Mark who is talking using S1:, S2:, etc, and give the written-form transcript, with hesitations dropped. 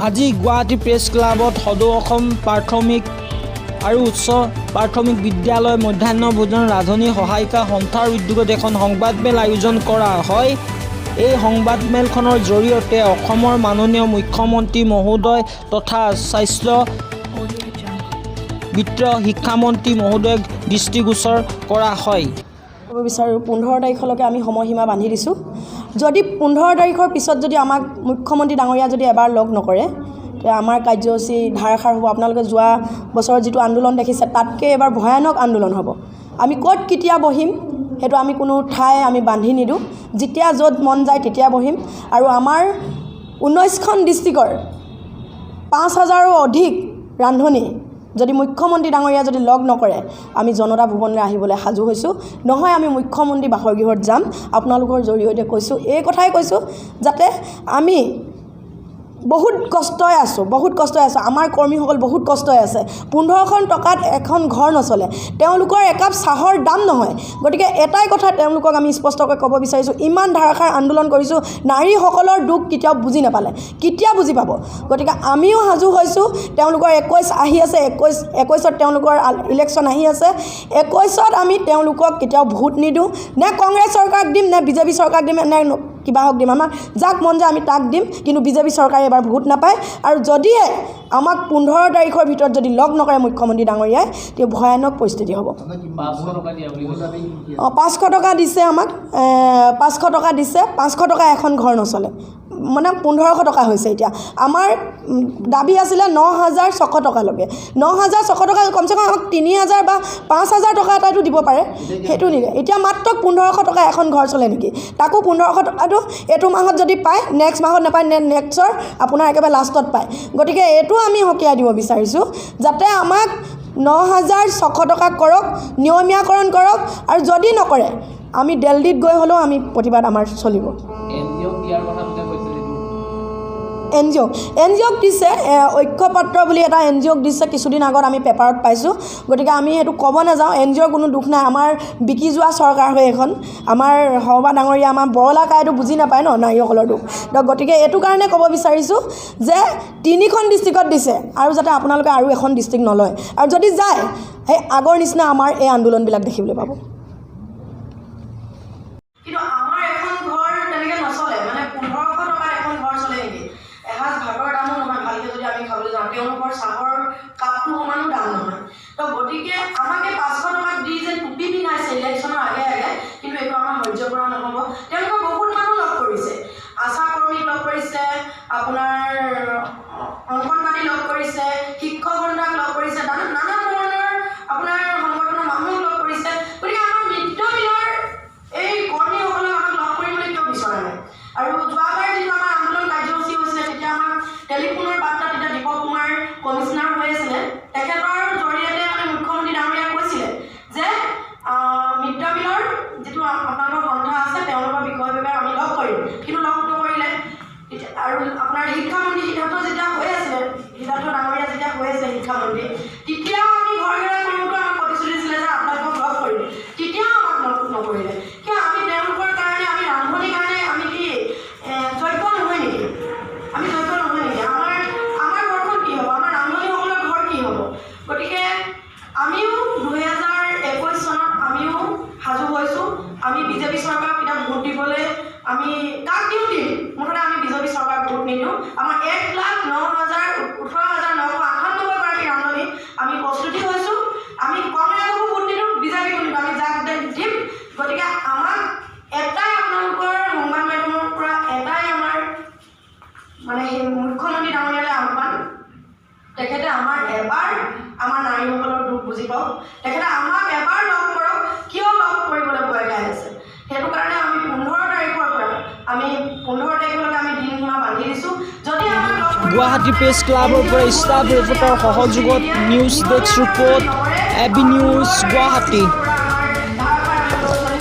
S1: আজি গুৱাহাটী প্ৰেছ ক্লাবত সদৌ অসম প্ৰাথমিক আৰু উচ্চ প্ৰাথমিক বিদ্যালয় মধ্যাহ্ন ভোজন ৰান্ধনী সহায়িকা সন্থাৰ উদ্যোগত এখন সংবাদমেল আয়োজন কৰা হয়। এই সংবাদমেলখনৰ জৰিয়তে অসমৰ মাননীয় মুখ্যমন্ত্ৰী মহোদয় তথা স্বাস্থ্য, বিত্ত, শিক্ষামন্ত্ৰী মহোদয়ক দৃষ্টিগোচৰ কৰা হয়।
S2: ক'ব বিচাৰোঁ, 15 তাৰিখলৈকে আমি সময়সীমা বান্ধি দিছোঁ। যদি 15 তাৰিখৰ পিছত যদি আমাক মুখ্যমন্ত্ৰী ডাঙৰীয়া যদি এবাৰ লগ নকৰে, তেতিয়া আমাৰ কাৰ্যসূচী ধাৰাসাৰ হ'ব। আপোনালোকে যোৱা বছৰত যিটো আন্দোলন দেখিছে, তাতকৈ এবাৰ ভয়ানক আন্দোলন হ'ব। আমি ক'ত কেতিয়া বহিম, সেইটো আমি কোনো ঠাই আমি বান্ধি নিদিওঁ। যেতিয়া য'ত মন যায় তেতিয়া বহিম। আৰু আমাৰ 19খন ডিষ্ট্ৰিক্টৰ 5 হাজাৰো অধিক ৰান্ধনী যদি মুখ্যমন্ত্ৰী ডাঙৰীয়া যদি লগ নকৰে, আমি জনতা ভৱনলৈ আহিবলৈ সাজু হৈছোঁ। নহয়, আমি মুখ্যমন্ত্ৰী বাসগৃহত যাম। আপোনালোকৰ জৰিয়তে কৈছোঁ, এই কথাই কৈছোঁ যাতে আমি বহুত কষ্টই আছোঁ, বহুত কষ্টই আছোঁ। আমাৰ কৰ্মীসকল বহুত কষ্টই আছে। 1500 টকাত এখন ঘৰ নচলে, তেওঁলোকৰ একাপ চাহৰ দাম নহয়। গতিকে এটাই কথা তেওঁলোকক আমি স্পষ্টকৈ ক'ব বিচাৰিছোঁ, ইমান ধাৰাসাৰ আন্দোলন কৰিছোঁ, নাৰীসকলৰ দুখ কেতিয়াও বুজি নাপালে, কেতিয়া বুজি পাব? গতিকে আমিও সাজু হৈছোঁ। তেওঁলোকৰ 21 আহি আছে, 21ত তেওঁলোকৰ ইলেকশ্যন আহি আছে। 21ত আমি তেওঁলোকক কেতিয়াও ভোট নিদিওঁ। নে কংগ্ৰেছ চৰকাৰক দিম, নে বিজেপি চৰকাৰক দিম, নে কিবাহক দিম, আমাক যাক মন যায় আমি তাক দিম। কিন্তু বিজেপি চৰকাৰে এবাৰ ভোট নাপায়। আৰু যদিহে আমাক 15 তাৰিখৰ ভিতৰত যদি লগ নকৰে মুখ্যমন্ত্ৰী ডাঙৰীয়াই, তেতিয়া ভয়ানক পৰিস্থিতি হ'ব।
S3: 500 টকা দিয়া বুলি কৈছে।
S2: অঁ, 500 টকা দিছে আমাক, 500 টকা দিছে। 500 টকা এখন ঘৰ নচলে। মানে 1500 টকা হৈছে এতিয়া। আমাৰ দাবী আছিলে 9600 টকালৈকে। 9600 টকা, কমচে কম আমাক 3000 বা 5000 টকা এটাতো দিব পাৰে, সেইটো নিদিয়ে। এতিয়া মাত্ৰ 1500 টকা এখন ঘৰ চলে নেকি? তাকো 1500 টকাটো এইটো মাহত যদি পায়, নেক্সট মাহত নাপায়, নে নেক্সটৰ আপোনাৰ একেবাৰে লাষ্টত পায়। গতিকে এইটো আমি সকীয়াই দিব বিচাৰিছোঁ যাতে আমাক 9600 টকা কৰক, নিয়মীয়াকৰণ কৰক। আৰু যদি নকৰে, আমি দিল্লীত গৈ হ'লেও আমি প্ৰতিবাদ আমাৰ চলিব।
S3: এন জি অ'ক দিয়াৰ কথা যে কৈছে যিটো।
S2: এন জি অ'ক দিছে, ঐক্যপাত্ৰ বুলি এটা এন জি অ'ক দিছে। কিছুদিন আগত আমি পেপাৰত পাইছোঁ। গতিকে আমি সেইটো ক'ব নাযাওঁ। এন জি অ'ৰ কোনো দোষ নাই। আমাৰ বিকি যোৱা চৰকাৰ হয় এইখন। আমাৰ শৰ্মা ডাঙৰীয়া, আমাৰ বৰলা কাইটো বুজি নাপায় ন নাৰীসকলৰ দুখ। তো গতিকে এইটো কাৰণে ক'ব বিচাৰিছোঁ যে তিনিখন ডিষ্ট্ৰিক্টত দিছে আৰু যাতে আপোনালোকে আৰু এখন ডিষ্ট্ৰিক্ট নলয়। আৰু যদি যায়, সেই আগৰ নিচিনা আমাৰ এই আন্দোলনবিলাক দেখিবলৈ পাব। কিন্তু আমাৰ এখন ঘৰ তেনেকৈ নচলে। মানে 1500 টকাত এখন ঘৰ চলে নেকি? এসাঁজ ভাতৰ দামো নহয় ভালকৈ যদি আমি খাবলৈ যাওঁ, তেওঁলোকৰ চাহৰ কাপটো সমানো দাম নহয়। তো গতিকে আমাক এই 500 টকাত দি যে টুপি পিন্ধাইছে ইলেকশ্যনৰ আগে আগে, কিন্তু এইটো আমাৰ সহ্য কৰা নহ'ব। তেওঁলোকৰ বহুত মানুহ লগ কৰিছে, আশা কৰ্মীক লগ কৰিছে, আপোনাৰ অংগনবাড়ী লগ কৰিছে, শিক্ষক সন্থাক লগ কৰিছে, নানা নানা ধৰণৰ আপোনাৰ সংগঠনৰ মানুহক লগ কৰিছে। গতিকে আমাৰ মিড ডে মিলৰ এই কৰ্মীসকলক আমাক লগ কৰিবলৈ কিয় বিচৰা নাই? আৰু যোৱাবাৰ যিটো আমাৰ আন্দোলন কাৰ্যসূচী হৈছিলে, তেতিয়া আমাক টেলিফোনৰ বাৰ্তা, তেতিয়া দীপক কুমাৰ কমিছনাৰ হৈ আছিলে, তেখেতৰ জৰিয়তে মানে মুখ্যমন্ত্ৰী ডাঙৰীয়াই কৈছিলে যে মিড ডে মিলৰ যিটো আপোনালোকৰ সন্থা আছে, তেওঁলোকৰ বিষয়ববীয়া আমি লগ কৰিম। কিন্তু লগ নকৰিলে। এতিয়া আৰু আপোনাৰ শিক্ষামন্ত্ৰী সিদ্ধাৰ্থ যেতিয়া হৈ আছিলে, সিদ্ধাৰ্থ ডাঙৰীয়া যেতিয়া হৈ আছিলে শিক্ষামন্ত্ৰী, তেতিয়াও আমি ঘৰ ঘেৰা কৰোঁতেও আমাক প্ৰতিশ্ৰুতি দিছিলে যে আপোনালোকক লগ কৰিম। তেতিয়াও আমাক লগ নকৰিলে কিয়? আমি তেওঁলোকৰ কাৰণে, আমি ৰান্ধনীৰ কাৰণে আমি কি যোগ্য নহয় নেকি? আমি যোগ্য নহয় নেকি? আমাৰ ঘৰখন কি হ'ব? আমাৰ ৰান্ধনীসকলৰ ঘৰ কি হ'ব? গতিকে আমিও 2021 চনত আমিও সাজু হৈছোঁ। আমি বিজেপি চৰকাৰক এতিয়া ভোট দিবলৈ, আমি কাক দিওঁ দিম, মুঠতে আমি বিজেপি চৰকাৰক ভোট নিদিওঁ। আমাৰ 1,09,000 18,998 গৰাকী ৰান্ধনী আমি প্ৰস্তুতি হৈছোঁ। আমি কংগ্ৰেছকো ভোট নিদিওঁ, বিজেপিকো নিদিওঁ, আমি যাক দিম। গতিকে আমাক এটাই, আপোনালোকৰ সংবাদ মাধ্যমৰ পৰা এটাই আমাৰ মানে সেই মুখ্যমন্ত্ৰী ডাঙৰীয়ালৈ আহ্বান, তেখেতে আমাৰ এবাৰ আমাৰ নাৰীসকলৰ দুখ বুজি পাওক। তেখেতে আমাক এবাৰ লগ কৰক। কিয় লগ কৰিবলৈ ভয় খাই আছে? সেইটো কাৰণে আমি 15 তাৰিখৰ পৰা, আমি 15 তাৰিখলৈকে আমি দিন সীমা বান্ধি দিছোঁ। যদি আমাক লগ কৰিব
S1: গুৱাহাটী প্ৰেছ ক্লাবৰ পৰা ষ্টাফ ৰিপৰ্টাৰ সহযোগত news desk report, AB news, Guwahati.